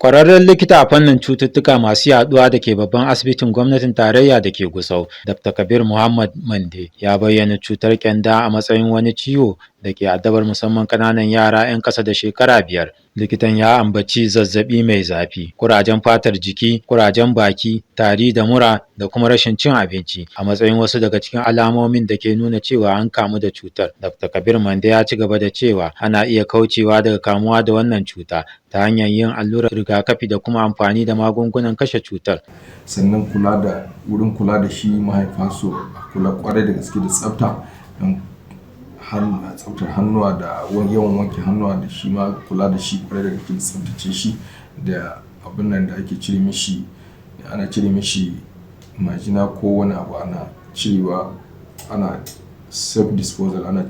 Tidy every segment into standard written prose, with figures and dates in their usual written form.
Kwararren likita a fannin cututtuka masu yaduwa da ke babban asibitin gwamnatin tarayya da ke Gusau, Dr. Kabir Muhammad Mande, ya bayyana cutar kyanda a matsayin wani ciwo da ke addabar musamman ƙananan yara 'yan ƙasa da shekara 5. Likitan ya ambaci zazzabi mai zafi, kurajen fatar jiki, kurajen baki, tari da mura da kuma rashin cin abinci a matsayin wasu daga cikin alamomin da ke nuna cewa an kamu da cutar. Dr. Kabir Mande ya ci gaba da cewa ana iya kaucewa daga kamuwa da wannan cuta ta hanyar yin allurar rigakafi da kuma amfani da magungunan kashe cutar. Sannan kula da wurin kula da shi, mahaifa su kula kwarai da gaske da tsafta, don tsaftar hannuwa da yawan wanke hannuwa, da shi ma kula da shi kwarai da gaske da tsaftace shi, da abin nan da ake cire mishi, ana cire mishi majina ko wani abu, ana cirewa, ana self disposal, ana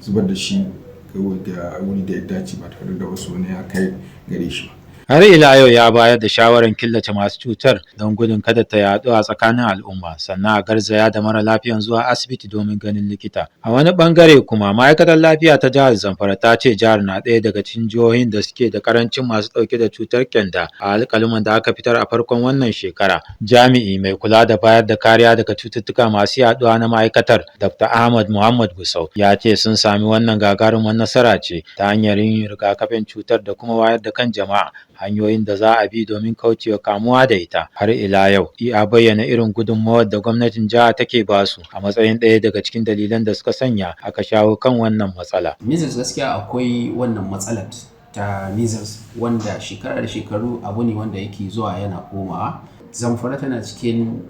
zubar da shi ga wuri da ya dace ba tare da wasu wani ya kai gare shi ba. Har ila yau ya bayar da shawarar killace masu cutar don gudun kada ta yaɗu a tsakanin al'umma, sannan a garzaya da mara lafiyan zuwa asibiti domin ganin likita. A wani bangare kuma, ma'aikatar lafiya ta jihar Zamfara ta ce jihar na ɗaya daga cikin jihohin da suke da karancin masu ɗauke da cutar kyanda a alƙaluman da aka fitar a farkon wannan shekara. Jami'i mai kula da bayar da kariya daga cututtuka masu yaɗuwa na ma'aikatar, Dr. Ahmad Muhammad Gusau, ya ce sun sami wannan gagarumar nasara ce ta hanyar yin rigakafin cutar da kuma wayar da kan jama'a hanyoyin da za a bi domin kaucewa kamuwa da ita. Har ila yau ya bayyana irin gudunmawar da gwamnatin jiha take basu a matsayin ɗaya daga cikin dalilan da suka sanya aka shawo kan wannan matsala. Measles, gaskiya akwai wannan matsalar ta measles, wanda shekara da shekaru abu ne wanda yake zuwa yana komawa. Zamfara tana cikin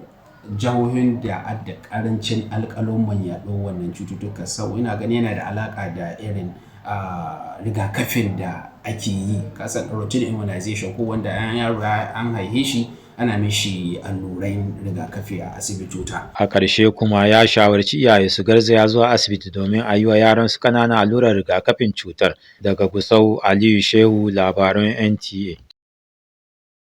jihohin da adda karancin alƙaluman yaɗuwar wannan cututtuka, sau ina gani yana da alaƙa da irin rigakafin da ake yi, kasan routine immunization, ko wanda an yaro an haife shi ana mishi allurai rigakafi a asibitota. A ƙarshe kuma ya shawarci iyaye su garzaya zuwa asibiti domin a yi wa yaran su ƙanana allurar rigakafin cutar. Daga Gusau, Aliyu Shehu, labaran NTA.